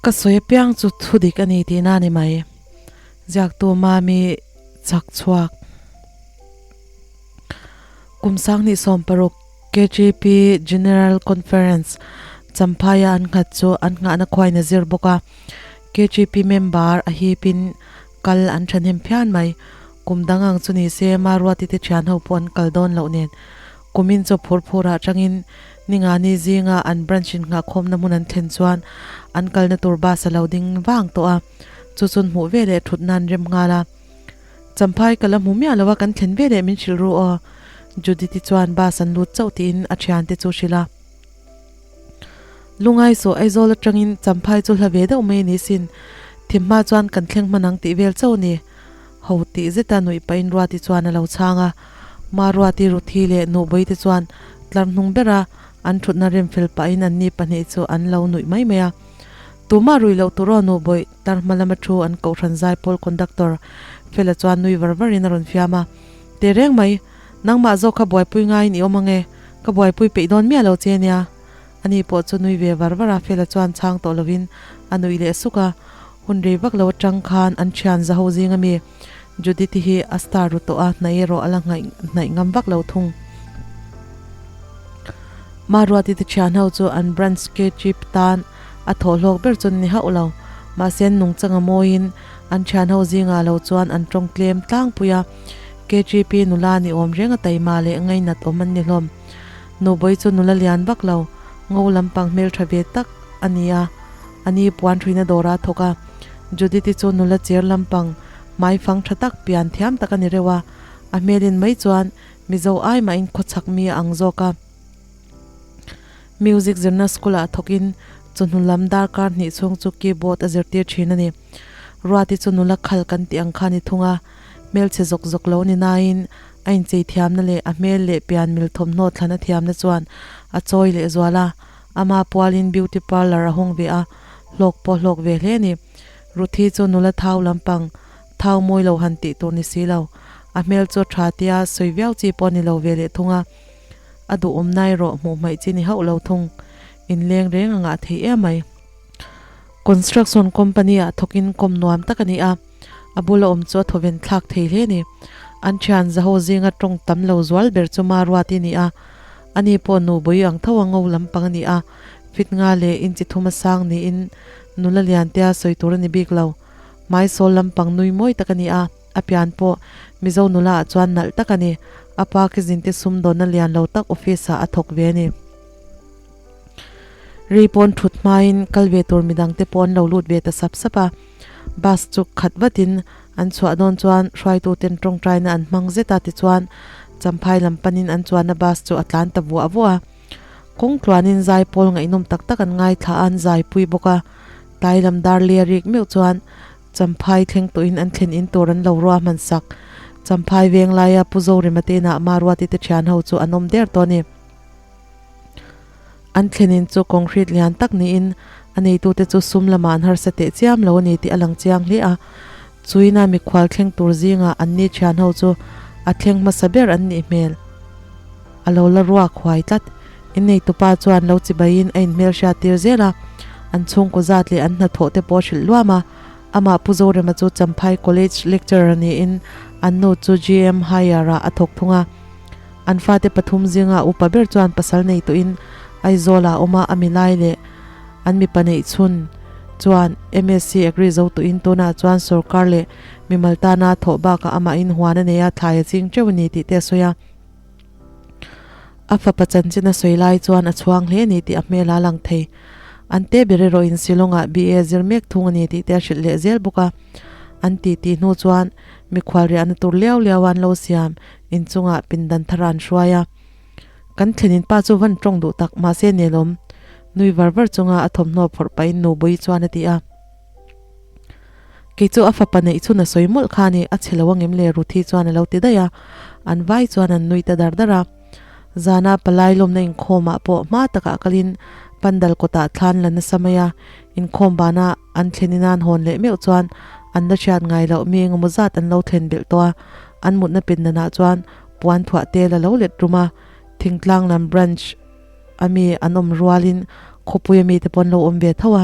Ka sawi apiang chu thudik a ni tihna a ni mai. Ziaktu Mami chak chhuak. Kum 2016 KGP General Conference Champhaia an nghat chu an nghahna khuain a zir bawk a. KGP member a hipin kal an thahnem phian mai. Kum dang ang chu ni se Maruati te thian ho pawh an kal dawn loh nen kumin chaw phur phur ah tangin Ningani zinga an branch in nghahkhawmna hmun an thlen chuan an kalna tur bus a lo ding vang tawh a, chu chun hmuh ve leh thutna an rem nghal a. Champhai ka la hmu miah lo a kan thlen ve leh min hrilh ru aw Judith-i chuan bus an lut chauh tiin a thiante chu hrilh a. Lungai saw Aizawl atangin Champhai chu hla ve deuh mai a ni sin, thim hma chuan kan thleng hman ang tih vel chauh a ni. Ho tih zeta nuih pahin Ruati chuan a lo chhang a, Maruati Ruthi leh Nuhbawi te chuan tlar hnung bera an thutna rem fel pahin anni pahnih chu an lo nuih mai mai a. Tumah rui loh tur aw Nuhbawi, tlar hma lama thu an kohhran zaipawl conductor Fela chuan nui var varin a rawn fiam a. Teh reng mai, nangmah zawk kha buaipui ngaiin i awm ange, ka buaipui peih dawn miah lo che nia. Ani pawh chu nui ve var var a, Fela chuan chhang tawh lovin a nuih leh suk a. Hun rei vak lo atang khan an thian za ho zing ami Judith-i hi a star ru tawh a, hnaih erawh a la hnaih ngam vak lo thung. Maruati te thian ho chu an branch K-trip tan a thawhhlawk ber chu an ni hauh lo. Mahse an nungchang a mawiin an thian ho zingah lo chuan an tawng tlem tlangpui a, K-trip nula ni awm reng a taima leh ngainat awm an ni hlawm. Nubawi chu nula lian vak lo, ngo lampang hmeltha ve tak a ni a, a ni puan hruina dawrah a thawk a. Judith-i chu nula cher lampang hmai fang tha tak, pian thiam tak a ni reuh a, a hmelin mai chuan Mizo ai mahin khawchhak mi a ang zawk a. Music zirna school-ah thawkin chawhnu lam darkar hnih chhung chu keyboard a zirtir thin a ni. Ruati chu nula khal kan tih ang kha a ni thung a, hmelchhe zawk zawk lo ni nain A inchei thiamna leh a hmel leh pian mil thawmhnaw thlan a thiamna chuan a chawi leh zual a, ama pualin beauty parlour a hawng ve a, hlawk pawh hlawk ve hle a ni. Ruthi chu nula thau lampang, thau mawi lo han tih tur ni si lo. A hmel chu tha tia sawi viau chi pawh a ni lo ve leh thung a, a duhawmna erawh hmuh hmaih chi ni hauh lo thung. Inleng reng a ngah thei em mai. Construction company ah thawkin kawm nuam tak a ni a. A bula awm chu a thawven thlak thei hle a ni. An thian zaho zinga tawng tam lo zual ber chu Maruat i ni a. Ani pawh nu bawi ang tho a ngo lampang a ni a. Fit nga leh inchi thum a sang niin nula lian tia sawi tur a ni bik lo. Hmaisawl lampang nui mawi tak a ni a, a pian pawh Mizo nula ah chuan nalh tak a ni. A pa kizinte sumdawnna lian lo tak office ah a thawk ve a ni. Rei pawn thut hmain kal ve tur midangte pawh an lo lut ve ta sap sap a. Bus chu khat vatin an chhuah dawn chuan hruaituten tawngtaina an hmang zet a tichuan Champhai lam panin an chuanna bus chu a tlan ta vuah vuah a. Kawng tluanin zai pawl ngaihnawm tak tak an ngaithla a an zaipui bawk a. Tlai lam dar lia rik meuh chuan Champhai thleng tawhin an thlen in tur an lo ruah hman sak. Champhai veng laia Pu Zorema te inah Maruati te thian ho chu an awm der tawh a ni. An thlenin chu concrete lian tak niin a neitute chu sum lamah an harsa teh chiam lo a ni tih a lang chiang hle a. Chuina mikhual thleng tur zingah anni thian ho chu a thleng hmasa ber an nih hmel. A lo la ruak huai tlat. Inneitupa chuan lo chibaiin a inhmelhriat tir zel a, an chhungkaw zat leh an hnathawh te pawh a hrilh luam a. Amah Pu Zorema chu Champhai College lecturer niin an nu chu GM Higher-ah a thawk thung a. An fate pathum zinga upa ber chuan pasal nei tawhin Aizawl-ah a awm a, a milai leh an mipa neih chhun chuan MSc Agri zo tawhin tunah chuan sorkar leh mimal tana thawh bakah amahin huan a nei a, thlai a ching teuh a ni tih te a sawi a. A fapa chanchin a sawi lai chuan a chhuang hle a ni tih a hmel a lang thei. An te ber erawhin Shillong-ah BA zir mek thung a ni tih te a hrilh leh zel bawk a. An titi hnu chuan mikhual riahna tur liau liau a an lo siam Inchungah pindan thar an hruai a, kan thlenin pa chu van tawng duh tak mahse nelawm nui var var chunga a thawmhnaw phawrh pahin nu Bawi chuan a ti a. Kei chu a fapa neih chhun a sawi mawlh kha a ni, a che lo angem le Ruthi chuan a lo ti daih a, an vai chuan an nui ta dar dar a. Zana palai lawmna inkhawmah pawh hma takah kalin pandal kawtah thlan la nasa mai a, inkhawm bana an thlenin an hawn leh meuh chuan an la hriat ngai loh mi engemaw zat an lo thlen belh tawh a, an mutna pindanah chuan puan thuah tel a lo let rum a, thingtlang lam branch a mi an awm rualin khawpui a mite pawh an lo awm ve tho a.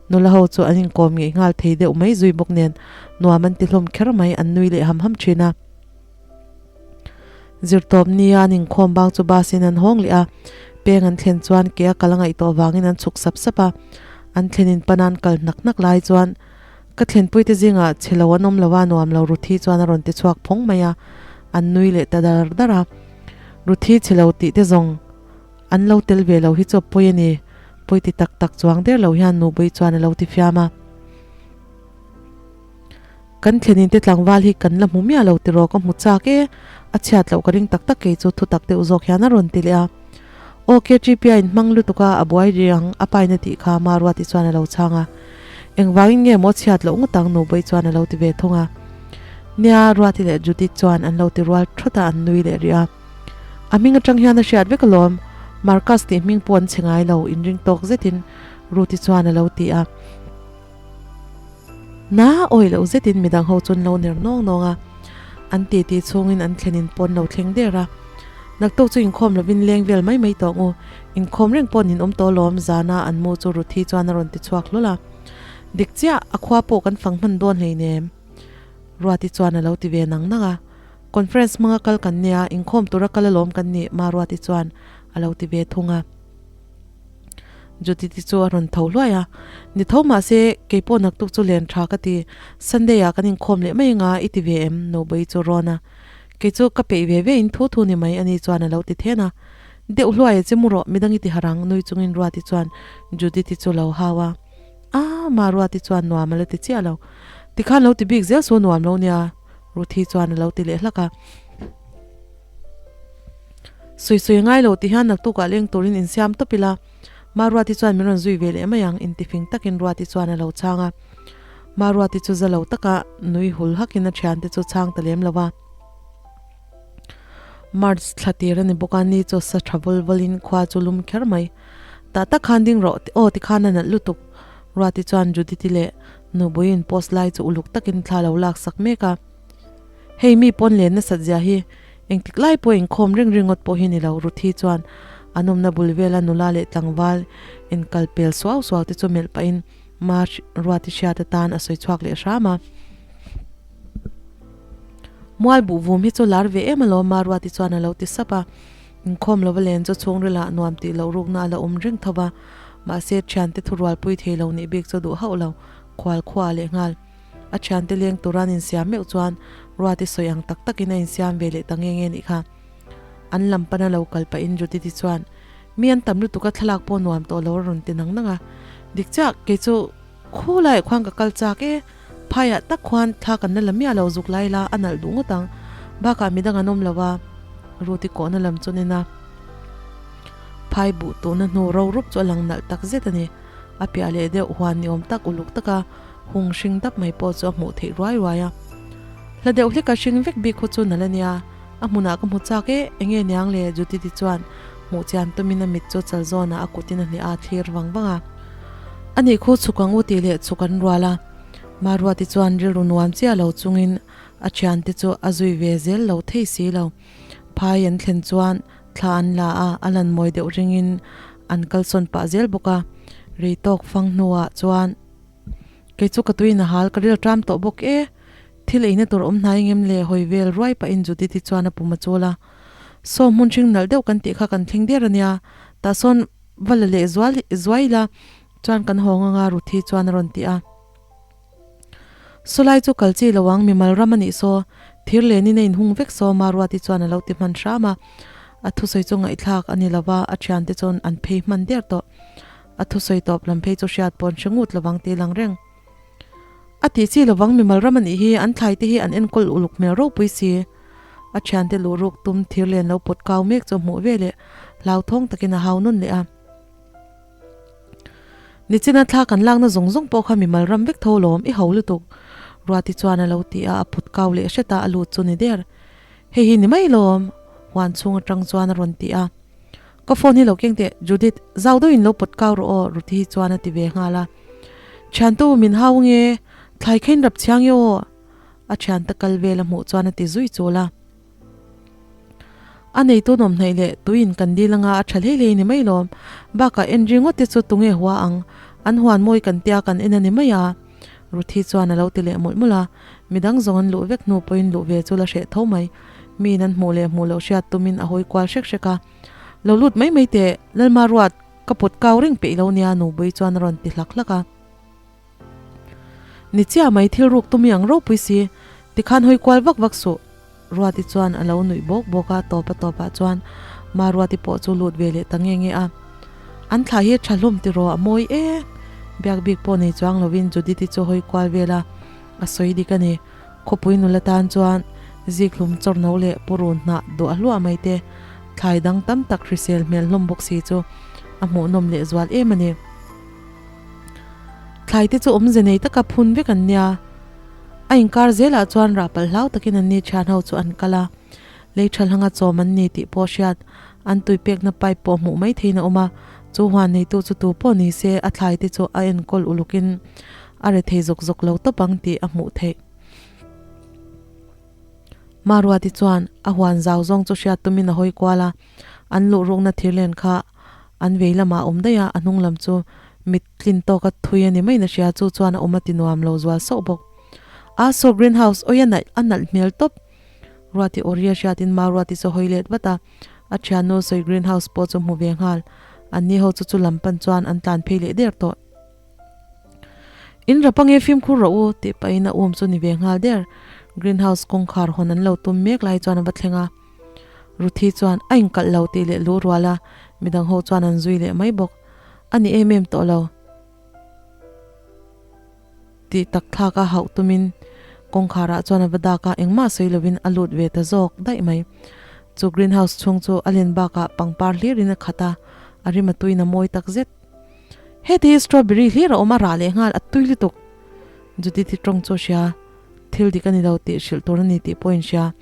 Nula ho chu an inkawm ngeih nghal thei deuh mai zui bawk nen nuam an ti hlawm kher mai, an nui leh ham ham thin a. Zirtawp nia an inkhawm bang chu bus in an hawng leh a, peng an thlen chuan ke a kal a ngaih tawh vangin an chhuk sap sap a, an thlen in pana an kal hnak hnak lai chuan ka thlenpui te zingah chhe lo an awm lo a, nuam lo Ruthi chuan a rawn ti chhuak phawng mai a, an nui leh ta dar dar a. Ruthi chhe lo tih te zawng an lo tel ve lo hi chu a pawi a ni, pawi ti tak tak chuang der lo hian Nubui chuan a lo ti fiam a. Kan thlenin te tlangval hi kan la hmu miah lo tiraw ka hmu chak e, a chhiat loh ka ring tak tak kei chu thu tak deuh zawk hian a rawn ti leh a. Aw KTP a inhmang lutuk a, a buai ri ang, a paina tih kha Maruati chuan a lo chhang a. Engvangin nge maw chhiat loh ngawt ang Nubei chuan a lo ti ve thung a. Nia, Ruati leh Judith chuan an lo ti rual thawt a, an nui leh rih a. A hming atang hian a hriat vek alawm, Marcus tih hming pawh an chhe ngai lo, inring tawk zetin Ruti chuan a lo ti a. Na awi loh zetin midang ho chu an lo ner nawng nawng a, an ti ti chhungin an thlen in pawn lo thleng der a. Naktuk chu inkhawm lovin leng vel mai mai tawh ngu, inkhawm reng pawh nin awm tawh lawm zana an mu chu Ruthi chuan a rawn ti chhuak hlawl a. Dik chiah, a khua pawh kan fang hman dawn hleinem. Ruati chuan a lo ti ve nang nang a. Conference hmanga kal kan nia, inkhawm tura kal alawm kan nih Maruati chuan a lo ti ve thung a. Judith-i chu a rawn tho hluai a, Ni tho mah se, kei pawh naktuk chu len tha ka ti, Sunday ah kan inkhawm leh mai anga i ti ve em? Nobei chu rawn a, Kei chu ka peih ve ve in thu thu ni mai ani chuan a lo ti then a. Deuh hluai a che mu rawh, midang i ti harh ang nui chungin Ruati chuan Judith-i chu lo hau a. A, mah Ruati chuan nuam a la ti chiah lo. Tikhan lo ti bik zel su nuam lo nia, Ruthi chuan a lo ti leh hlak a. Sawi sawi ngai lo ti hian naktukah leng turin insiam tawp ila, Maruati chuan min rawn zui ve leh mai ang, intifing takin Ruati chuan a lo chhang a. Maruati chu za lo taka nui hul hakin a thiante chu chhang ta lem lo va. March thla tir a ni bawk a, ni chu sa tha vawl vawlin khua chu lum kher mai. Tah tak khan ding rawh, aw tikhan a nalh lutuk. Ruati chuan Judith-i leh Nubuiin post lai chu uluk takin thla lo laksak mek a. Hei mi pawn len nasat zia hi engtik lai pawh inkhawm ring ringawt pawh hi ni lo, Ruthi chuan an awmna bul vela nula leh tlangval inkal pel suau suau te chu melh pahin Ma Ruati hriat atan a sawi chhuak leh hram a. Mual buh vum hi chu lar ve em alawm Ma Ruati chuan a lo ti sap a. Inkhawm lova len chu chhungrilah nuam tih loh rukna a la awm reng tho va, mahse thiante thurualpui thei lo nih bik chu duh hauh lo, khual khuaah leh nghal. A thiante leng tura an insiam meuh chuan Ruati sawi ang tak takin a insiam ve leh ta nge nge nih kha. An lam pana lo kal pahin Judith-i chuan, Mi an tam lutuk a thlalak pawh nuam tawh lo a rawn ti nang nang a. Dik chiah, kei chu khu laiah khuan ka kal chak e, phaiah tak khuan thla kan la la miah lo zuk lai la a nalh duh ngawt ang. Bakah midang an awm lo a, Ruti kawhna lam chu nen a. Phai buh tuhna hnu ro rup chu a lang nalh tak zet a ni. A piah leh deuh huan ni awm tak uluk taka hung hring dap mai pawh chu a hmuh theih ruai ruai a. Hla deuh hlek a hring vek bik khu chu nalh a nia, a hmunah ka hmu chak e, enge niang le Judith-i chuan hmuh chian tumin a mit chu chal zawnah a kutin a hneh a thlir vang vang a. A nih khu chhuk ang u tih leh chhuk an rual a. Maruati chuan rilru nuam chiah lo chungin a thiante chu a zui ve zel lo thei si lo. Phai an thlen chuan thla an la a, a lan mawi deuh ringin an kalsawn pah zel bawk a. Rei tawk fang hnuah chuan. Kei chu ka tuin a hal, ka ril ṭam tawh bawk e. Thil eina tur awm hnai ngem le hawi vel ruai pahin Judith-i chuan a pum a chul a. Saw hmun hring nalh deuh kan tih kha kan thleng der a nia, tah sawn va la leh zual zuai ila chuan kan hawng anga Ruthi chuan a rawn ti a. Sawlai chu kal chi lo ang, mimal ram a nih saw, thir lenin a inhung vek saw Maruati chuan a lo ti hman hram a. A thusawi chu ngaihthlak a ni lova, a thiante chuan an phei hman der tawh. A thusawi tawp lam phei chu hriat pawn hre ngut lovang tih lang reng. A tih chi lovang mimal ram a nih hi, an thlai te hi an enkawl uluk hmel ropui si. A thiante luh ruk tum thir len lo pawt kau mek chu a hmuh ve leh hlauthawng takin a hau nawn leh a. Nichina thla kan lakna zawng zawng pawh kha mimal ram vek tho lawm, i ho lutuk. Ruati chuan a lo ti a, a pawt kau leh hret a, a lut chu ni der. Hei hi ni mai lawm, huan chhung atang chuan a rawn ti a. Ka phone hi lo keng teh, Judith, zau deuhin lo pawt kau rawh aw, Ruthi hi chuan a ti ve nghal a. Thiantu, min hau nge? Thlai khain rap chiang e aw! A thianta kal vel a hmuh chuan a ti zui chul a. A neitu nawm hnaih leh tuiin kan dil anga a tha hlei hlei ni mai lawm. Bakah en ringawt te chu tunge hua ang? An huan mawi kan tia kan en a ni mai a. Ruthi chuan a lo ti leh mawlh mawlh a, midang zawng an luh vek hnu pawhin luh ve chu la hreh tho mai. Miin an hmuh leh hmuh loh hriat tumin a hawi kual hrek hrek a. Lo lut mai mai teh, Lalma Ruat, ka pawt kau reng peih lo nia Nubui chuan a rawn ti hlak hlak a. Ni chiah mai thil ruk tum i ang ropui si, tikhan hawi kual vak vak suh. Ruati chuan a lo nuih bawk bawk a, tawpa tawpah chuan Maruati pawh chu lut ve leh ta nge nge a. An thla hi tha hlum tiraw a mawi e. Biak bik pawh nei chuang lovin Judith-i chu hawi kual vel a, a sawi dik a ni. Khawpui nula tan chuan zikhlum chawrno leh purun hnah duah hluah mai te, thlai dang tam tak hrisel hmel hlawm bawk si chu a hmuhnawm lehzual em a ni. Thlai te chu awmze nei taka phun vek an nia. A inkar zelah chuan rah palh hlau takin an ni thian ho chu an kal a. Lei tha hlanga chawm an ni tih pawh hriat, an tui pekna pipe pawh hmuh mai theiin a awm a. Chu huan neitu chu tu pawh ni se a thlai te chu a enkawl ulukin a re thei zawk zawk lo tawp ang tih a hmuh theih. Maruati chuan a huan zau zawng chu hriat tumin a hawi kual a, an luh rukna thirlen kha An vei lamah a awm daih a, a hnung lam chu mit tlin tawka thui a ni maiin a hria, chu chuan a awm a ti nuam lo zual sauh bawk. A saw green house awi a naih a nalh hmel tawp. Ruati awri a hriatin Mau Ruati chu a hawi let vat a, a thiannu sawi green house pawh chu hmu ve nghal. Anni ho chu chu lam pan chuan an tlan phei leh der tawh. In rap ange fimkhur rawh u tih pahin a um chu ni ve nghal der. Green house kawngkhar hawn an lo tum mek lai chuan a va thleng a. Ruthi chuan a inkalh lo tih leh lu rual a, midang ho chuan an zui leh mai bawk. A ni em em tawh lo tih tak thlak a hauh tumin kawngkhar ah chuan a va dak a, engmah sawi lovin a lut ve ta zawk daih mai. Chu green house chhung chu a len bakah pangpar hlirin a khat a, a rim a tuin a mawi tak zet. Heti hi strawberry hlir a awm a rah leh nghal a tui lutuk. Judith-i tawng chu a hria, thil dik a ni lo tih hrilh tur a ni tih pawh a inhria.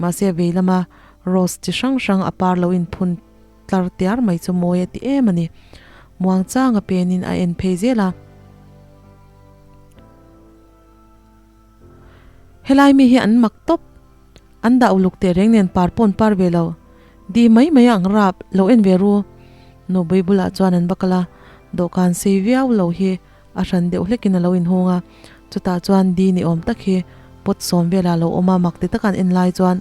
Mahse vei lama rose chi hrang hrang a par lo inphun tlar tiar mai chu mawi a ti em a ni. Muang chang a penin a en phei zel a. Helai mi hi an mak tawp. An dah uluk teh reng nen par pawn par ve lo. Di mai mai ang rap lo en ve ru. Nubui bulah chuan an va kal a, dawhkan sei viau lo hi A hran deuh hlekin a lo inhung a, chutah chuan di ni awm tak hi pot sawm velah a lo awm a, mak ti taka an en lai chuan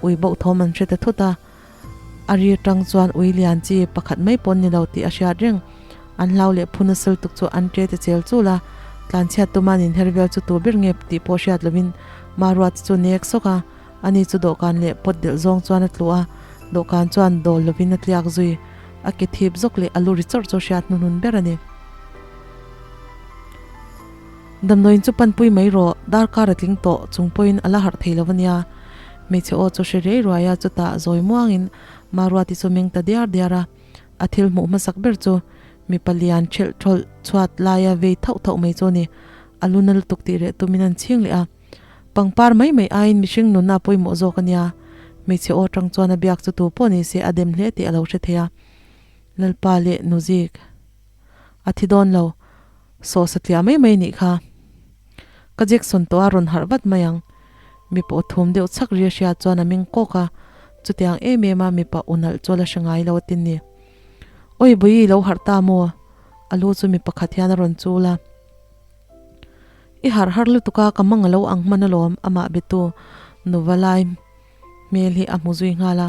ui bauh thawm an hre ta thut a. A ri atang chuan ui lian chi pakhat mai pawn ni lo tih a hriat reng. An hlau leh phun a sel tuk chu an ṭe ta chel chul a, tlanchhiat tuma an inher vel chu tu ber nge tih pawh hriat lovin Maruat chu nek sawk a, ani chu dawhkan leh pot delh zawng chuan a tlu a, dawhkan chuan dawl lovin a tliak zui. A ke thip zawk leh a lu ri chawrh chu hriat hnuhnun ber a ni. Damdawiin chu panpui mai rawh, darkar a tling tawh chung pawhin a la harh thei lo a nia. Hmeichhe aw chu hre rei ruai a, chutah zawi muangin Maruati chu meng ta diar diar a. A thil hmuh hmasak ber chu mipa lian ṭhelh ṭhawlh chhuat laia vei thauh thauh mai chu a ni. A lu na lutuk tih reh tumin an chhing leh a. Pangpar mai mai aiin mihring nunna a pawimawh zawk a nia. Hmeichhe aw atang chuan a biak chu tu pawh ni se a dem hle tih a lo hre thei a. Lalpa leh Nuzik. A thi dawn lo. Sawh satliah mai mai nih kha. Ka Jackson tawh a rawn harh vat mai ang. Mipa aw thum deuh chhak ri a hriat chuan a meng kawk a. Chutiang em em a mipa u nalh chu a la hre ngai lo a tin ni. Awi Bawihi lo harh ta maw? A lu chu mi pakhat hian a rawn chul a. I harh har lutuk a, ka mang a lo ang hman alawm, amah betu nuva lai hmel hi a hmu zui nghal a.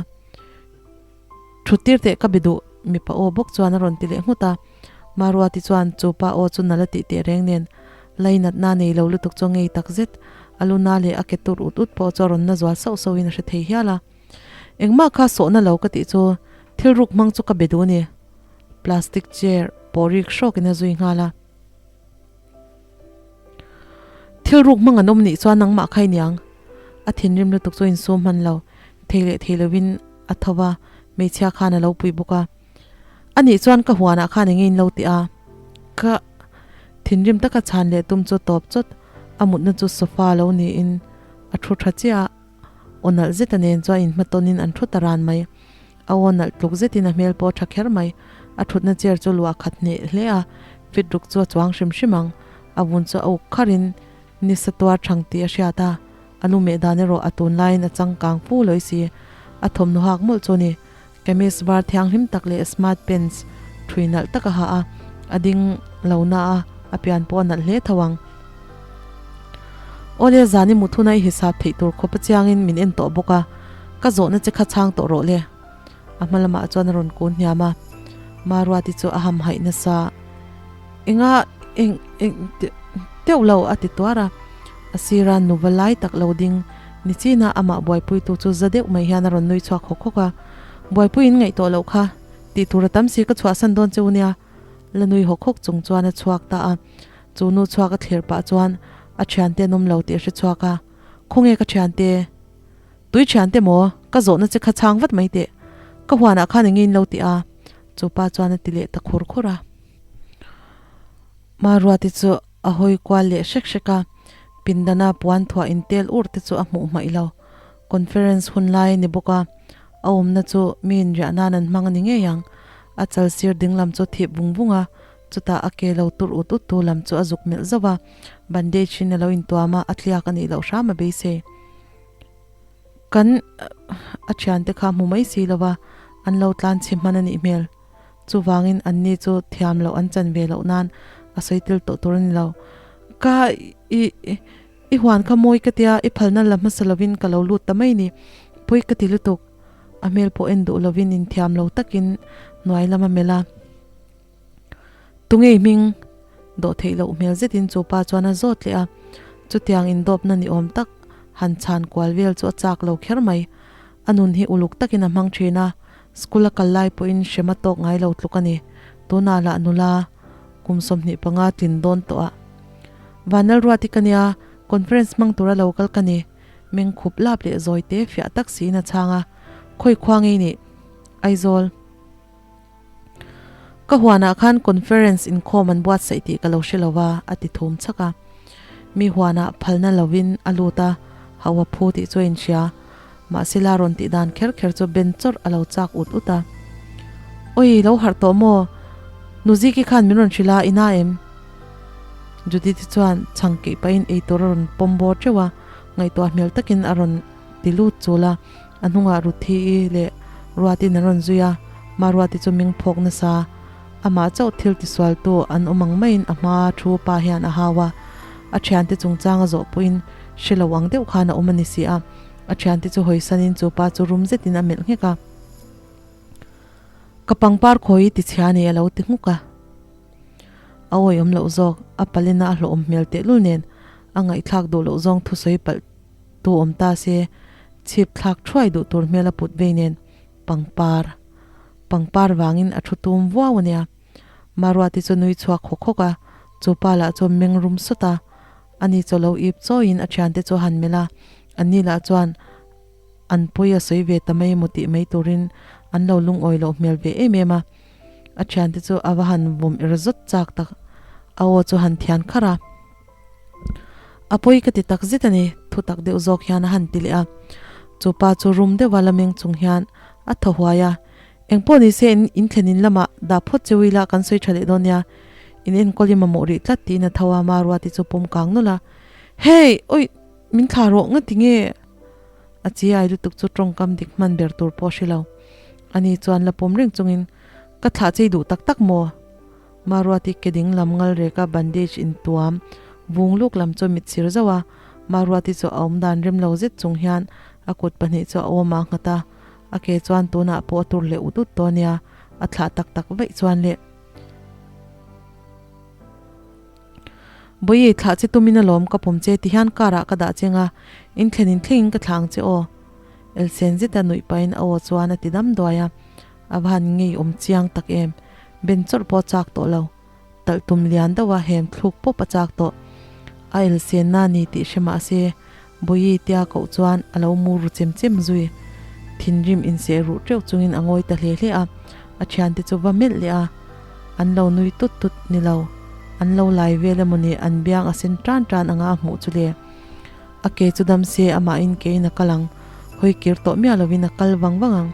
Thut tir teh ka be duh, mipa aw bawk chuan a rawn ti leh nghut a. Maruati chuan chu pa aw chu nala tih teh reng nen lainatna nei lo lutuk chu a ngei tak zet. A luna leh a ke tur ut ut pawh chu a rawn na zual sauh sauhin a hre thei hial a. Engmah kha sawhna lo ka tih chu thil ruk hmang chu ka be duh a ni. Plastic chair pawh rik hrawkin a zui nghal a. Thil ruk hmang an awm nih chuan nangmah kha i niang. A thinrim lutuk chu insum hman lo, thei leh thei lovin a tho va, hmeichhia khan a lo pui bawk a. A nih chuan ka huanah khan enge in lo ti a? Ka thinrim taka chhan leh tum chu tawp chawt, a mutna chu sofa lo niin a thu tha chiah a, aw nalh zeta nen chuan inhmatawnin an thu ta ran mai. A aw nalh tluk zetin a hmel pawh a tha kher mai. A thutna chair chu luah khat hneh hle a, fit ruk chu a chuang hrim hrim ang. A vun chu a uk kharin nisa tuar thang tih a hriat a, a lu meh dan erawh a tun laiin a changkang fu lawi si. A thawmhnaw hak mawlh chu a ni. Kamis var thianghlim tak leh smart pants thui nalh tak a ha a, a ding lo na a, a pian pawh a nalh hle tho ang. Awle zan i mut huna i hisap theih tur khawp a chiangin min en tawh bawk a, ka zawhna che kha chhang tawh rawh le. A hma lamah chuan a rawn kun hniam a, Maruati chu a hamhaih nasa. Enga eng eng teuh lo a ti tuar a, a sira nuva lai tak lo ding ni china amah buaipuitu chu za deuh mai hian a rawn nui chhuak hawk hawk a, Buaipui in ngaih tawh loh kha tih tur a tam si ka chhuahsan dawn che u nia la nui hawk hawk chung chuan a chhuak ta a, chu nu chhuak a thlir pah chuan a thiante an awm lo tih a hre chhuak a, Khawnge ka thiante? Tui thiante maw? Ka zawhna che kha chhang vat mai teh. Ka huanah khan enge in lo ti a? Chu pa chuan a ti leh ta khur khur a. Maruati chu a hawi kual leh hrek hrek a, pindana puan thuah intel ur te chu a hmuh hmaih lo. Conference hun lai a ni bawk a, a awmna chu mi inriah nan an hmang a ni ngei ang. A chal sir ding lam chu thip vung vung a, chutah a ke lo tur ut ut tu lam chu a zuk melh zauh a, bandage in a lo intuam a, a tliak a nih loh hram a beisei. Kan a thiante kha hmu mai si lo va, an lo tlan chhi hman a nih hmel. Chuvangin anni chu thiam loh an chan ve loh nan a sawi tel tawh tur a ni lo. Ka i i huan kha mawi ka tia, i phalna la hmasa lovin ka lo lut ta mai ni. Pawi ka ti lutuk. A hmel pawh en duh lovin inthiam lo takin hnuai lam a melh a. Tunge i hming? Dawh theih loh hmel zetin chu pa chuan a zawt leh a, chutiang indawpna ni awm tak han chhan kual vel chu a chak lo kher mai. A nun hi uluk takin a hmang thin a, school a kal lai pawhin hrem a tawk ngai lo tluk a ni. Tunah lah nula kum 25 tlin dawn tawh a. Vanlalruati ka nia, conference hmang tura lo kal ka ni. Meng khup lap leh zawi te fiah tak siin a chhang a, Khawi khua ngei nih? Aizawl. Ka huanah khan conference inkhawm an buatsaih tih ka lo hre lo va, a ti thum chhak a. Mi huanah phalna lovin a lut a, hauh a phu tih chu a inhria. Mahse la rawn tih dan kher kher chu ben chawrh a lo chak ut ut a. Oi, lo harh tawh maw? Nuziki khan min rawn hrilh a, i na em? Judith-i chuan chhang keih pahin eitur a rawn pawm bawr teuh a, ngaihtuah hmel takin a rawn ti lut chul a. A hnungah Ruthi-i leh Ruatin an rawn zui a, Maruati chu ming phawk nasa. Amah chauh thil tisualtu an awm ang maiin a hmaa thu pa hian a hau a, a thiante chungchang a zawh pawhin hre lo ang deuh khan a awm a ni si a. A thiante chu hawisanin chu pa chu rum zetin a melh nghek a. Ka pangpar khawi i tichhia a ni a lo ti nghuk a. A awihawm loh zawk, a palina a hlawhawm hmel tehlul nen a ngaihthlak duh loh zawng thusawi palh Tu awm ta se, chhip thlak thuai duh tur hmel a put vei nen pangpar pangpar vangin a thu tum vuau a nia. Maruati chu nui chhuak hawk hawk a, chu pa lah chu meng rum sawt a, ani chaw lo ip chawiin a thiante chu a han melh a, anni lah chuan an pawi a sawi ve ta mai emaw tih mai turin an lo lungawi loh hmel ve em em a, a thiante chu a va han vawm er zawt chak tak, a aw chu han thian kharh a. A pawi ka ti tak zet a ni, thu tak deuh zawk hian a han ti leh a. Chu pa chu rum deuha la meng chung hian a thaw huai a, Engpawh ni se in inthlen in lamah dah phawt che ila kan sawi tha leh dawn nia, in enkawl i mamawh rih tlat tiin a tho a, Maruati chu pawm kang nawlh a, Hey! Awih! Min thlah rawh nga ti nge? A chi ai lutuk chu tawngkam dik hman ber tur pawh a hre lo. Ani chuan la pawm reng chungin, Ka thlah chei duh tak tak maw? Maruati ke ding lam ngal reka bandage in tuam vung luk lam chu mit sir zauh a, Maruati chu a awm dan rem lo zet chung hian a kut pahnih chu a awm a nghat a, a ke chuan tunah pawh a tur leh ut ut tawh a nia, a thlah tak tak vaih chuan le. Bawihi, thlah che tumin alawm ka pawm che ti hian car ah ka dah cheng a, in thlen in thlengin ka thlah ang che aw. Elsen zeta nuih pahin a aw chuan a ti dam duai a. A va han ngei awm chiang tak em? Ben chawrh pawh a chak tawh lo. Talh tum lian deuh a hem thluk pawp a chak tawh. A elsenna a ni tih hre mah se, Bawihi tia koh chuan a lo mu ru chem chem zui. Thinrim inseh ruh teuh chungin a ngawi ta hle hle a, a thiante chu va melh leh a. An lo nui tut tut ni lo. An lo lai vel emawni an biang a sen tan tan anga a hmuh chu le. A ke chu dam se amahin kein a kal ang, hawi kir tawh miah lovin a kal vang vang ang.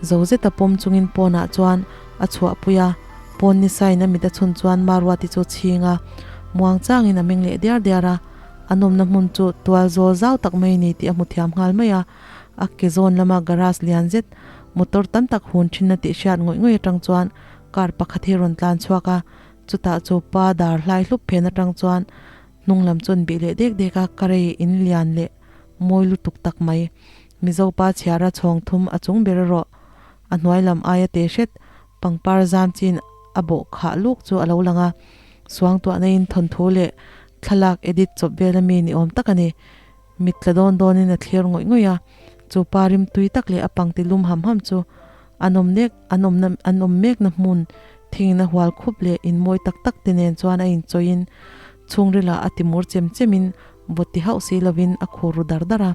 Zo zeta pawm chungin pawnah chuan a chhuahpui a, pawn ni sain a mit a chhun chuan Maruati chu chhing a, muang changin a meng leh diar diar a, a nawmna hmun chu tual zawl zau tak mai ni tih a hmu thiam nghal mai a, a ke zawn lama garage lian zet motor tam tak hun thinna tih hriat ngawih ngawih atang chuan. Car pakhat hi a rawn tlan chhuak a, chutah chu pa dar hlai hlup phen atang chuan hnung lam chu an bih leh dek dek a, ka rei in lian leh mawi lutuk tak mai. Mizo pa chhiara chhawng thum a chung ber erawh a hnuai lam aia te hret pangpar zam chin a bawh khah luk chu a lo lang a, suangtuahna in thawnthu leh thlalak edit chawp vel ami ni awm tak a ni. Mit tla dawn dawnin a thlir ngawih ngawih a, chu pa rim tui tak leh a pangti lum ham ham chu an awm nek an awmna an awm mekna hmun thingin a hual khup leh in mawi tak tak te nen chuan a inchawiin chhungrilah a timur chem chemin vawt ti hauh si lovin a khur ru dar dar a.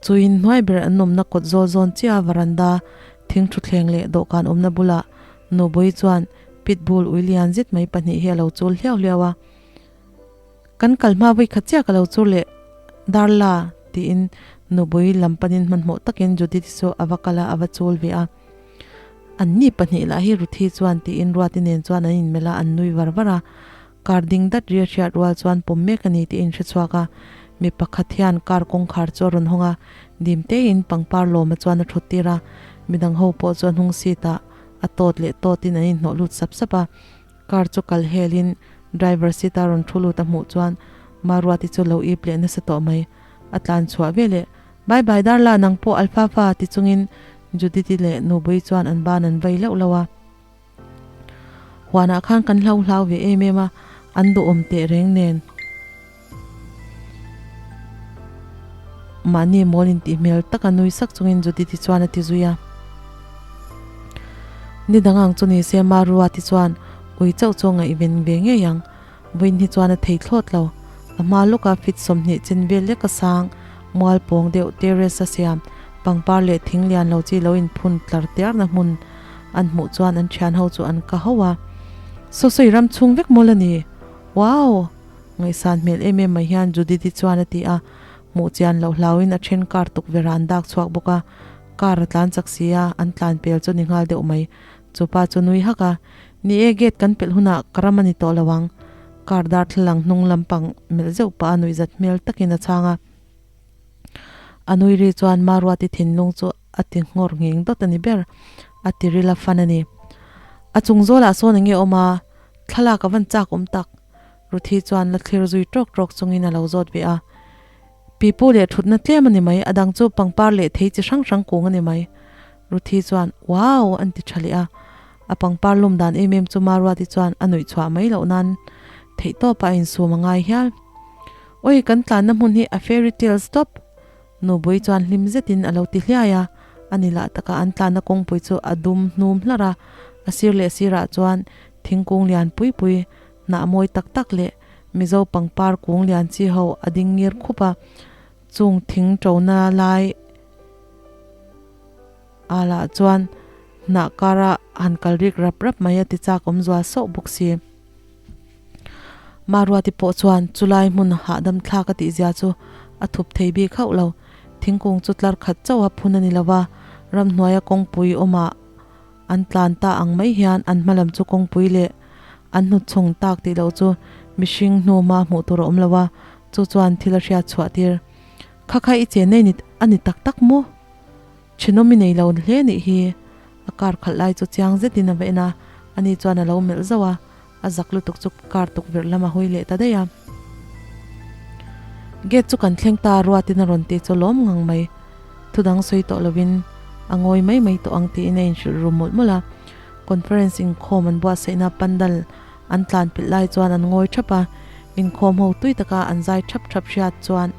Chu in hnuai ber an awmna kawt zawl zawn chiah a varanda thing thutthleng leh dawhkan awmna bulah Nubawi chuan pitbull ui lian zet mai pahnih hi a lo chul hliau hliau a. Kan kal hma vawi khat chiah ka lo chur leh Darla tiin Nubui lam panin hmanhmawh takin Judith chu a va kal a, a va chul ve a. An ni pahnih lah hi Ruthi chuan tiin Ruati nen chuan an inmelh a, an nui var var a. Car ding dat ri a hriat rual chuan pawm mek a ni tih a inhre chhuak a. Mi pakhat hian car kawngkhar chu a rawn hawng a, dim tein pangpar lawma chuan a thut tir a. Midang ho pawh chu a hnung seat ah a tawt leh tawtin an inhnawh lut sap sap a. Car chu kal helin driver seat a rawn thu lut a hmuh chuan Maruati chu lo ip leh nasa tawh mai. A tlan chhuah ve leh, Bye bye Darla nang pawh Alfafa ti chungin Judith-i leh Nubui chuan an ban an vai lauh lauh a. Huanah khan kan hlau hlau ve em em a, an duhawm teh reng nen. Mahni mawl intih hmel taka nui sak chungin Judith-i chuan a ti zui a. Ni dang ang chu ni se Maruati chuan ui chauh chu a ngaihven ve ngei ang. Vawiin hi chuan a thei thlawt lo. A hma lawka fit 20 chin vel leka sang, mual pawng deuh terrace a siam, pangpar leh thing lian lo chi lo inphun tlar tiarna hmun an hmuh chuan an thian ho chu an ka ho a. Saw sawi ram chhung vek mawl a ni. Wow! Ngaihsan hmel em em mai hian Judith-i chuan a ti a, hmuh chian loh hlauin a then car tukverh ah an dak chhuak bawk a, car a tlan chak si a, an tlan pel chu ni nghal deuh mai. Chu pa chu nui hak a, Ni e, gate kan pelh hunah ka ram a ni tawh lo ang. Car darthlalang hnung lampang melh zeuh pah a nuihzat hmel takin a chhang a. A nui ri chuan Maruati thinlung chu a ti nghawr nghing dawt a ni ber, a ti ril a fan a ni. A chung zawlah sawn enge awm a, thlalak a van chak awm tak. Ruthi chuan la thlir zui tawk tawk chungin a lo zawt ve a. Pipu leh thutna tlem a ni mai, a dang chu pangpar leh thei chi hrang hrang kung a ni mai. Ruthi chuan, Wow! an ti tha leh a. A pangpar lum dan em em chu Maruati chuan a nuih chhuah mai loh nan theihtawpah a insum a ngai hial. Oi, kan tlanna hmun hi a fairy tales tawp! Nubui chuan hlim zetin a lo ti hliai a, a ni lah taka an tlanna kawngpui chu a dum hnum hlarh a, a sir leh sirah chuan thingkung lian pui pui, hnah mawi tak tak leh Mizo pangpar kung lian chi ho a ding ngir khup a, chung thing ṭona lai ah lah chuan hnah kara han kal rik rap rap mai a ti chak awm zual sauh bawk si. Maruati pawh chuan chulai hmun hahdam thlak a tihzia chu a thup thei bik hauh lo. Thingkung chu tlar khat chauha phun a ni lo va, ramhnuaia kawngpui awmah an tlan ta ang mai hian an hma lam chu kawngpui leh an hnutchhawng tak tih loh chu mihring hnu hma hmuh tur a awm lo a, chu chuan thil a hriat chhuah tir. Kha kha i chen nei a ni tak tak maw? Thenawm i nei lo hle nih hi. A car khalh lai chu chiang zetin a va en a, ani chuan a lo melh zauh a, a zak lutuk chu car tukverh lam a hawi leh ta daih a. Gate chu kan thleng ta ruatin a rawn tih chu lawm ngang mai. Thudang sawi tawh lovin a ngawi mai mai tawh ang tiin a inhrilh ru mawlh mawlh a. Conference inkhawm an buatsaihna pandal an tlan pilh lai chuan an ngawi thap a, inkhawm ho tui taka an zai thap thap hriat chuan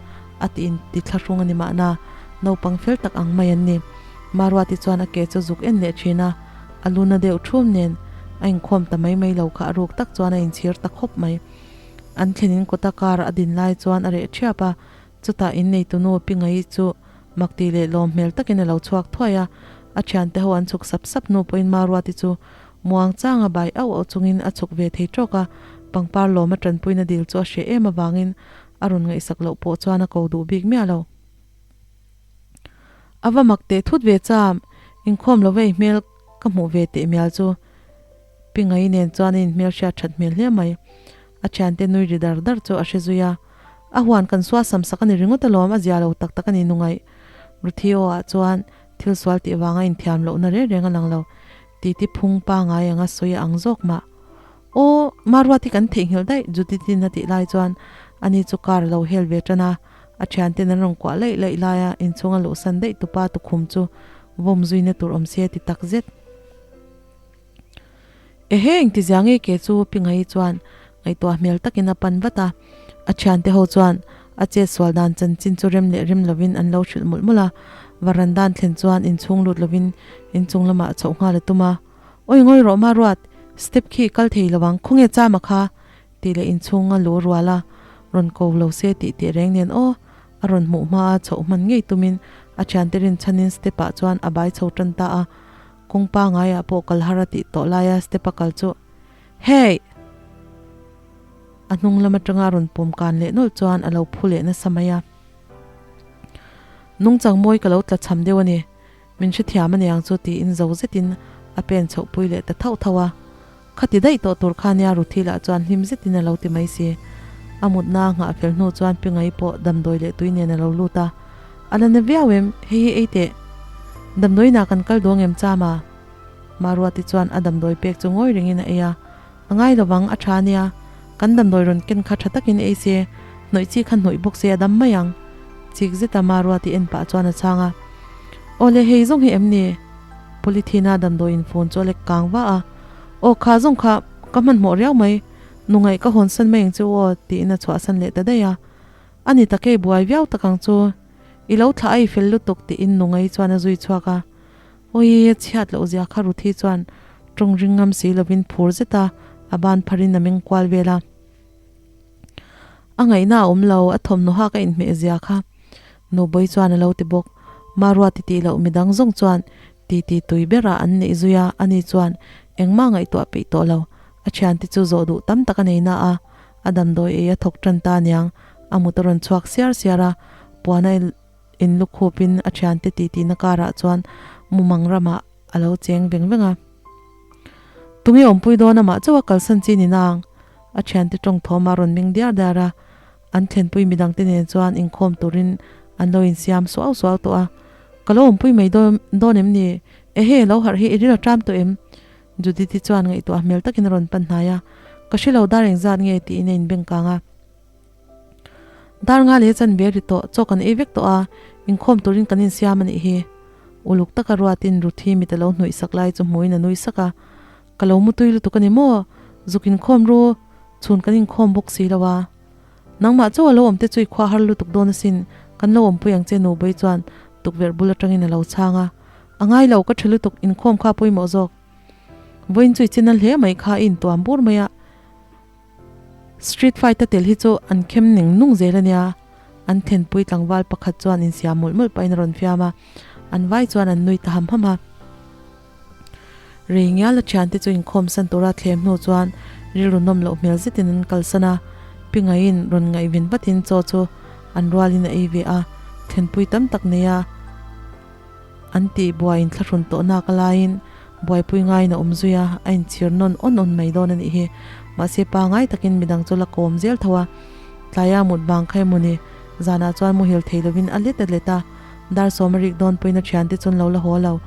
a ti inti thlahrung a ni mahna, naupang fel tak ang mai an ni. Maruati chuan a ke chu zuk en leh thin a, a lu na deuh thum nen a inkhawm ta mai mai lo kha a ruk tak chuan a inchhir ta khawp mai. An thlenin kawta car a din lai chuan a reh thiap a, chutah inneitu nu Pingaii chu makti leh lawm hmel takin a lo chhuak thuai a, a thiante ho an chhuk sap sap hnu pawhin Maruati chu muang changa bai auh auh chungin a chhuk ve thei tawk a, pangpar lawma tanpuina dil chu a hreh em avangin a rawn ngaihsak loh pawh chuan a ko duh bik miah lo. A va mak teh thut ve cham, inkhawm lo vei hmel ka hmuh ve teh mial chu. Pingai nen chuan a inhmel hriat that hmel hle mai. A thiante nui ri dar dar chu a hre zui a. A huan kan sual sam sak a ni ringawt alawm, a zia lo tak tak a ni nungaih. Ruthio ah chuan thil sual tih vanga inthiam lohna reng reng a lang lo. Titi phung pangai anga sawi a ang zawk mah. Aw, Maruati kan theihnghilh daih Judith-in a tih lai chuan ani chu car a lo hel ve tan a, a thianten an rawn kuah laih laih laia inchhunga luhsan daih tupa tukhum chu vawm zuina tur awm se a ti tak zet. Ehe engtizia ngei ke chu Pi Ngaii chuan ngaihtuah hmel takin a pan vat a, a thiante ho chuan a chetsual dan chanchin chu rem leh rem lovin an lo hrilh mawlh mawlh a, varandan thlen chuan inchhung lut lovin inchung lamah a chhoh nghal a tum a, Awi ngawi rawh Maruat, step khi i kal thei lo ang, khawnge chama kha? tih leh inchhung a lu rual a, rawn ko lo se tih teh reng nen aw, a rawn hmuh hma a chhoh hman ngei tumin a thiante rinchhanin step ah chuan a bai chho tan ta a. Kawng pangaiah pawh kal har a tih tawh laia step a kal chu Hey! A hnung lam atanga rawn pawm kan leh nawlh chuan a lo phu leh nasa mai a. Nungchang mawi ka lo tla cham deuh a ni, min hrethiam a niang chu tiin zo zetin a pen chhoh pui leh ta thauh thauh a. Khati daih tawh tur kha nia Ruthi lah chuan hlim zetin a lo ti mai si. A mutna a nghah fel hnu chuan Pingai pawh damdawi leh tui nen a lo lut a. A la na viau em? Hei hi ei teh. Damdawiinah kan kal duang em Chama? Maruati chuan a damdawi pek chu ngawi rengin a ei a. A ngai lovang, a tha nia. Kan damdawi rawn ken kha tha takin ei se, hnawih chi kha hnawih bawk se a dam mai ang. Chik zeta Maruati en pah chuan a chhang a. Awle hei zawng hi em ni? Polythene-a damdawi infun chu a lek kang va a. Aw kha zawng kha ka hmanhmawh riau mai, nungaih ka hawnsan mai ang che u aw tiin a chhuahsan leh ta daih a. A ni tak ei buai viau tak ang chu, i lo thlah a i fel lutuk tiin nungai chuan a zui chhuak a. Awi a chhiat loh zia kha Ruthi chuan tawng ring ngam si lovin phur zet a, a ban pharin a meng kual vel a. A ngaihna a awm lo, a thawmhnaw hak a inhmeh zia kha Nubawi chuan a lo ti bawk. Maruati tih loh midang zawng chuan titi tui berah an neih zui a, ani chuan engmah ngaihtuah peih tawh lo. A thiante chu zawh duh tam tak a nei na a, a damdawi ei a thawk tan ta aniang, a mut a rawn chhuak siar siar a, puan a inlukhupin a thiante titi na karah chuan mumang ramah a lo cheng veng veng a. Tunge awmpui dawn amah chauh a kalsan chi ni nang? A thiante tawng thawm a rawn meng diar diar a, an thlenpui midangte nen chuan inkhawm turin an lo insiam suau suau tawh a. Ka lo awmpui mai dawn em ni? Ehe, lo harh hi i ril a ṭam tawh em? Judith-i chuan ngaihtuah hmel takin a rawn pan hnai a, Ka hre lo dar engzat nge tiin a inbeng kang a. Dar nga leh chan ve ri tawh, chaw kan ei vek tawh a, inkhawm turin kan insiam a nih hi. Uluk taka ruatin Ruthi mit a lo hnuih sak lai chu hmuin a nui sak a, Ka lo mutui lutuk a ni maw? Zuk inkhawm ru, chhun kan inkhawm bawk si lo a. Nangmah chauh a lo awm te chu i khua har lutuk dawn asin, kan lo awmpui ang che Nubawi chuan tukverh bul atangin a lo chhang a. A ngai lo, ka tha lutuk, inkhawm kha a pawimawh zawk. Vawiin chu i chin a hle mai kha i intuam bur mai a. Street fight a tel hi chu an khem neng nung zel a nia. An thenpui tlangval pakhat chuan insiam mawlh mawlh pahin a rawn fiam a, an vai chuan an nui ta ham ham a. Rei ngial a thiante chu inkhawm san tura thlem hnu chuan rilru nawm loh hmel zetin an kalsan a, Pi Ngaiin rawn ngaihven vatin chaw chu an rualin a ei ve a, thlenpui tam tak nei a an tih buaiin thlahrun tawh nak a laiin buaipui ngaiin a awm zui a, a inchhir nawn awn awn mai dawn a nih hi. Mahse pangai takin midang chu la kawm zel tho a, tlaia mut vang kha emaw ni, zanah chuan muhil thei lovin a let a let a, dar sawm a rik dawn pawhin a thiante chuan lo la haw lo.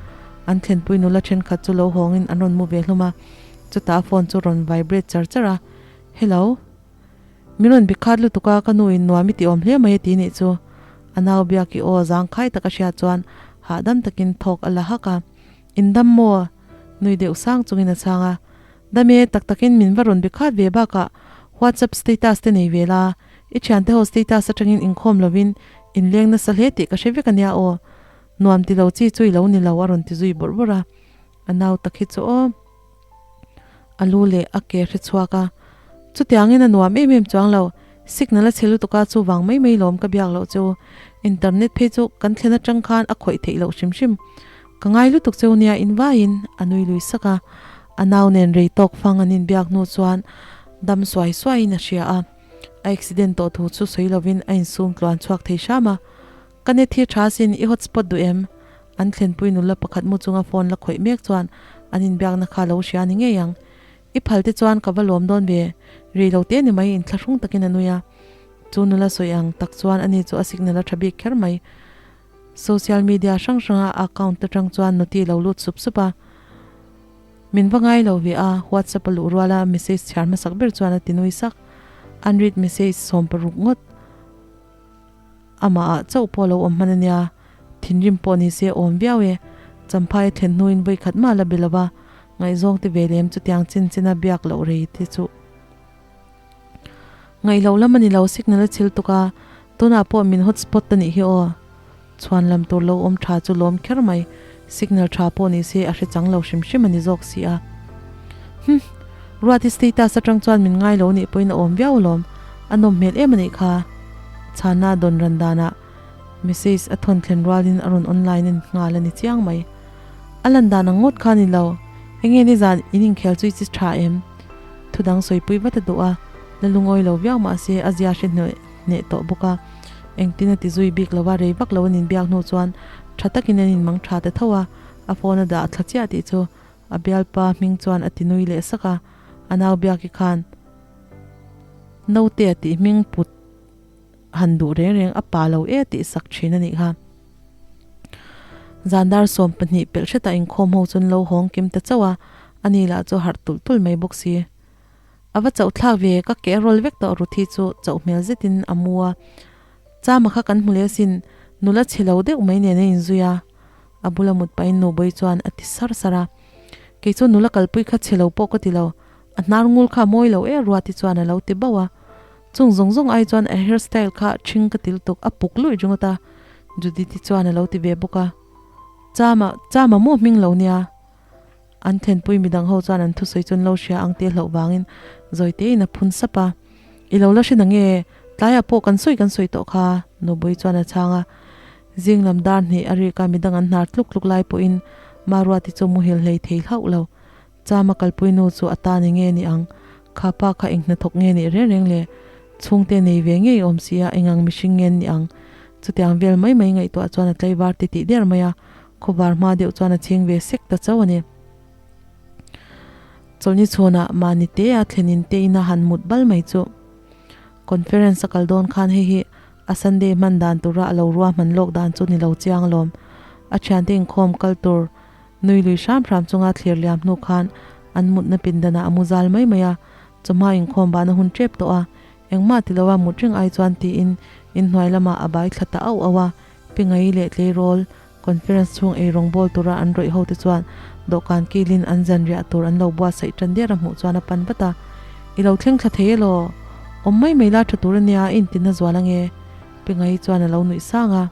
An thlenpui nula thenkhat chu lo hawngin an rawn mu ve hlum a, chutah a phone chu rawn vibrate char char a, Hello. Min rawn bi khat lutuk a, ka nu in nuam i ti awm hle mai a ti nih chu. A nau biak i aw zangkhai tak a hriat chuan hahdam takin thawk a la hak a, In dam maw? Nui deuh sang chungin a chhang a, Dam e, tak takin min va rawn bi khat ve bakah WhatsApp status te nei ve la, i thiante ho status atangin inkhawm lovin inleng nasa hle tih ka hre vek a nia aw. Nuam ti lo chi chu i lo ni lo a rawn ti zui bawrh bawrh a, a nau tak hi chu aw. A lu leh a ke hre chhuak a, chutiangin a nuam em em chuang lo, signal a chhe lutuk a chuvang mai mai lawm ka biak loh chu, internet phei chu kan thlen atang khan a khawih theih loh hrim hrim. Ka ngai lutuk cheu nia in vaiin a nui lui sak a, a nau nen rei tawk fang an inbiak hnu chuan dam suai suaiin a hria a, a accident tawh thu chu sawi lovin a insum tluan chhuak thei hram a. Ka net hi tha sin, i hotspot duh em? An thlenpui nula pakhat mu chunga phone la khawih mek chuan an inbiakna kha lo hria ni ngei ang. I phal te chuan ka va lawm dawn ve, rei lo te ni mai inthlahrung takin a nui a. Chu nula sawi ang tak chuan ani chu a signal a tha bik kher mai. Social media hrang hranga a account atang chuan noti lo lut sup sup a. Min va ngai lo ve a, WhatsApp a luh rual a message chhiar hmasak ber chuan a ti nui sak. Unread message 16 ngawt amah ah chauh pawh lo awm hman a nia. Thinrim pawh ni se awm viau e. Champhai a thlen hnuin vawi khat mah la be lo va, ngaihzawng te ve lem chutiang chin china biak loh rei te chu Ngaih loh lam a ni lo, signal a chhil tuk a, tunah pawh min hotspot a nih hi aw. Chhuan lam tur lo awm tha chu lawm kher mai, signal tha pawh ni se a hre chang lo hrim hrim a ni zawk si a. Hum! Ruati status atang chuan min ngai lo nih pawhin a awm viau alawm, a nawm hmel em a nih kha. Chhana dawn ran danah message a thawn thlen rualin a rawn online nghal a ni chiang mai. A lan dan ang ngawt kha a ni lo, enge nizan in inkhel chu i chi tha em? Thu dang sawipui vat a duh a, la lungawi lo viau mah se a zia hre hneh hneh tawh bawk a. Engtin a ti zui bik lo a, rei vak lo an inbiak hnu chuan tha takin an inmang tha ta tho a, a phone a dah thla chiah tih chu a bialpa hming chuan a ti nui leh sak a, a nau biaki khan Note a tih hming put han duh reng reng a pa lo e tih sak thin a nih kha. Zan dar 12 pelh hretah inkhawm ho chuan lo hawng kim ta chauh a, ani lah chu harh tulh tulh mai bawk si. A va chauh thlak ve, ka ke a rawl vek tawh Ruthi chu chauh hmel zetin a mu a. Chama kha kan hmu leh asin, nula chhe lo deuh mai nen a inzui a. A bula mut pahin Nubawi chuan a ti sar sar a. Kei chu nula kalpui kha chhe lo pawh ka ti lo, a hnar ngul kha a mawi lo e Ruati chuan a lo ti bauh a. Chung zawng zawng ai chuan a hair style kha ṭhing ka til tuk a puk luih ringawt a, Judith-i chuan a lo ti ve bawk a. Chama, Chama maw hming lo nia? An thenpui midang ho chuan an thusawi chu an lo hria ang tih a hlauh vangin zawi tein a phun sap a. I lo la hre na nge? Tlaiah pawh kan sawi kan sawi tawh kha, Nubui chuan a chhang a. Zing lam dar hnih a rik a midang an hnar tluk tluk lai pawhin Maruati chu muhil hlei thei hlauh lo. Chama kalpui nu chu a ta ni nge ni ang? Kha pa kha eng hnathawk nge nih reng reng le? Chhungte nei ve ngei awm si a, engang mihring nge ni ang? Chutiang vel mai mai ngaihtuah chuan a tlaivar ti tih der mai a, khawvar hma deuh chuan a chhing ve sek ta chauh a ni. Chawlhni chhunah mahni te a thlenin te ina han mut bal mai chu. Conference a kal dawn khan hei hi a Sunday hman dan tura a lo ruahman lawk dan chu ni lo chiang alawm. A thiante inkhawm kal tur Nui lui hram hram chunga thlir liam hnu khan an mutna pindanah a mu zal mai mai a, chawhma inkhawm bahna hun tep tawh a, engmah ti loa mut reng ai chuan tiin inhnuai lamah a bai thla ta auh auh a, Pingai leh tleirawl conference chhung ei rawngbawl tura an rawih ho te chuan dawhkan kilin an zanriah tur an lo buatsaih tan der a hmuh chuan a pan vat a, I lo thleng thla thei elaw? Awm mai mai la tha tur ania i intinna zual ange? Pingai chuan a lo nuih sang a.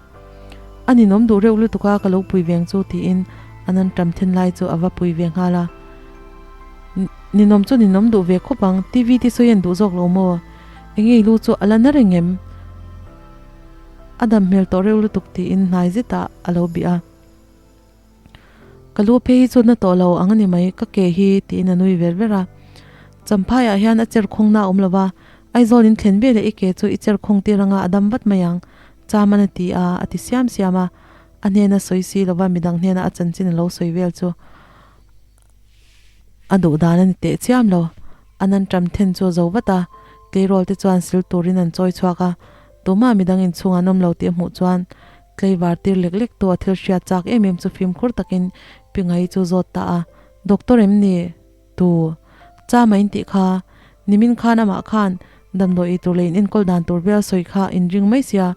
A ninawm duh reuh lutuk a, ka lo pui veng chu tiin a nan tam then lai chu a va pui ve nghal a. Ninawm chu ninawm duh ve khawp ang, TV te sawi en duh zawk lo maw? Enge i lu chu a la na reng em? A dam hmel tawh reuh lutuk tiin hnai zetah a lo bih a. Ka lu phei hi chu na tawh lo ang a ni mai, ka ke hi tiin a nui ver ver a. Champhaiah hian a cher khawngna a awm lo va, Aizawl in thlen veleh i ke chu i cher khawng tir anga a dam vat mai ang, Chaman a ti a, a ti siam siam a. A hnena sawi si lova midang hnena a chanchin a lo sawi vel chu a duh dan a ni teh chiam lo. A nan ṭam then chu a zo vat a, tleirawl te chuan sil turin an chawi chhuak a, tumah midang inchhung an awm lo tih a hmuh chuan Tlaivar tir lek lek tu a thil hriat chak em em chu fimkhur takin Pingai chu zawt ta a, Doctor em ni? Tu? Chama in tih kha, nimin khan amah khan damdawi ei tur leh in enkawl dan tur vel sawi kha in ring mai sia,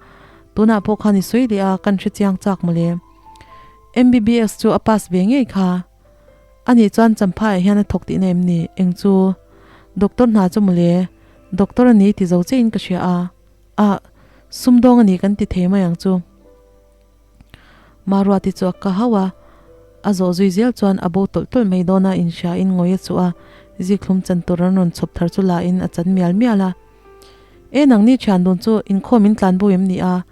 tunah pawh khan i sawi leh a, kan hre chiang chak mawle. MBBS chu a pass ve ngei kha. Anih chuan Champhaiah hian a thawk tihna em ni? Eng chu? Doctor hna chu mawle, Doctor a ni ti zo chiahin ka hria a. Ah, sumdawng a ni kan ti thei mai ang chu. Maruati chu a ka hauh a, a zawh zui zel chuan a bo tawlh tawlh mai dawn a, inhria in ngawi a chuh a, zikhlum chan tur an rawn chhawp thar chu la in a chan mial mial a. E nangni thian dun chu inkhawm in tlan bo em ni a?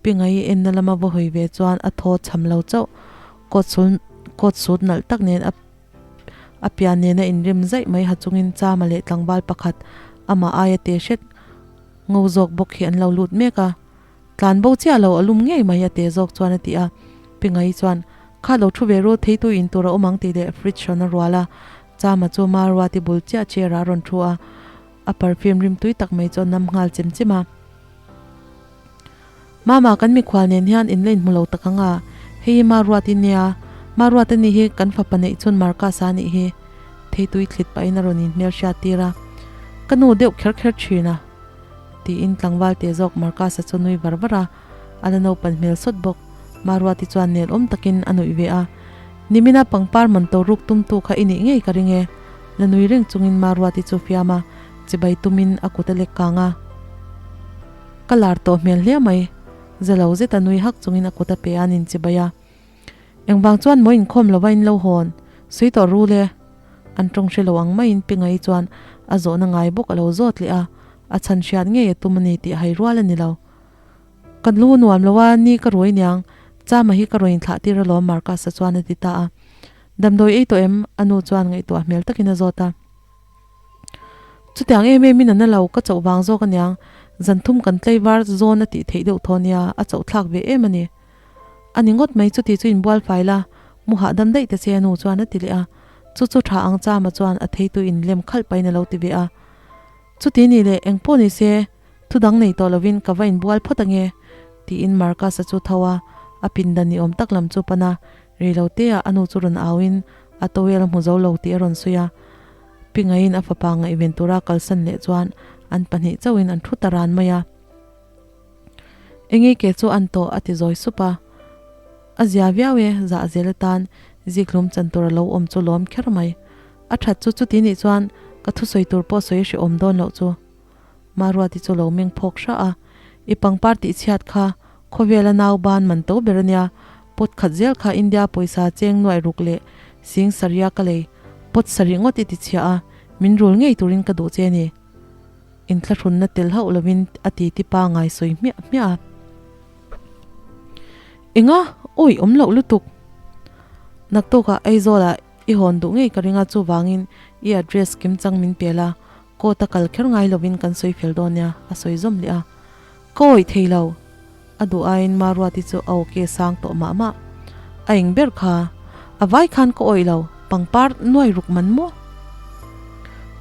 Pingai enna lama va hawi ve chuan a thaw chham lo chauh, coat sul coat suit nalh tak nen a A pian nena inrem zaih mai ha chungin Chama leh tlangval pakhat amah aia te hret ngo zawk bawk hi an lo lut mek a. Tlan bo chiah lo a lum ngei mai a te zawk chuan a ti a. Pingai chuan, Kha lo thu ve ru, theitu in tur a awm ang tih leh fridge rawn a rual a. Chama chu Maruati bul chiah chair ah a rawn thu a, a perfume rim tui tak mai chu a nam nghal chem chem a. Mama, kan mikhual nen hian in la inhmu lo tak ang a, hei hi Maruati nia, Maruata ni hi kan fapa neih chhun Marcus-a nih hi. theitui thlit pahin a rawn inhmelhriat tir a, Ka nu deuh kher kher thin a, tiin tlangval teh zawk Marcus-a chu nui var var a, a la naupan hmel sawt bawk. Maruati chuan nelawm takin a nuih ve a, Nimina pangpar man to ruk tumtu kha i nih ngei ka ring e, la nui reng chungin Maruati chu fiam a, chibai tumin a kut a lek kang a. Ka lar tawh hmel hle mai, zalo zeta nui hak chungin a kut a pe a nin chibai a. Engvang chuan maw inkhawm lova in lo hawn? Sui tawh ru le. An tawng hre lo ang maiin Pingai chuan a zawhna ngai bawk a lo zawt leh a, a chhan hriat ngei a tum a ni tih hai rual a ni lo. Ka lu nuam lo a, ni ka ruai niang, Chama hi ka rawn inthlah tir alawm Marcus-a chuan a ti ta a. Damdawi ei tawh em? A nu chuan ngaihtuah hmel takin a zawt a. Chutiang em em in a na lo, ka chauh vang zawk aniang, zan thum kan tlaivar zawn a tih theih deuh thaw nia, a chauh thlak ve em a ni. A ni ngawt mai chuti chu inbual fai la, mu hahdam daih ta che a nu chuan a ti leh a, chu chu tha ang chama chuan a theitu in lem khalh pahin a lo ti ve a. Chuti ni leh eng pawh ni se, thu dang nei tawh lovin ka va inbual phawt ange, tiin Marcus-a chu tho a, a pindan ni awm tak lam chu pan a, reilote ah a nu chu rawn au in a towel a hmu zo lo tih a rawn sawi a. Pingaiin a fapa ngaihven tura kalsan leh chuan an pahnih chauhin an thu ta ran mai a. Engei ke chu an tawh a ti zawi sup a. A zia viau e, zah zel atan zikhlum chan tur a lo awm chu lawm kher mai. A that chu chuti nih chuan ka thusawi tur pawh sawi hrehawm dawn loh chu. Maruati chu lo meng phawk hra a, I pangpar tih chhiat kha khawvela nau ban man to ber ania, pot khat zel kha India pawisa cheng nuaih ruk leh sing saria ka lei, pot sarih ngawt i ti chhia a, min rul ngei turin ka duh che a ni. Inthlahrunna tel hauh lovin a ti ti pa ngai sawi hmiah hmiah a. Enga? Awi awm loh lutuk. Naktukah Aizawlah i hawn duh ngei ka ring a, chuvangin i address kim chang min pe la, court a kal kher ngai lovin kan sawi fel dawn nia, a sawi zawm leh a. Ka awih thei lo. A duh aiin Maruati chu a awke sang tawh mah mah. A eng ber kha? A vai khan ka awih lo, pangpar nuai ruk man maw?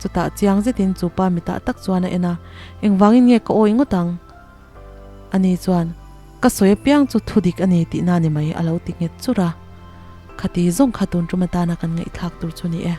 Chutah chiang zetin chu pa mitah tak chuan a en a, Engvangin nge ka awih ngawt ang? Ani chuan, Ka sawi apiang chu thu dik a ni tihna ni mai a lo ti nghet chur a. Khati zawng kha tun tum atana kan ngaihthlak tur chu ni e.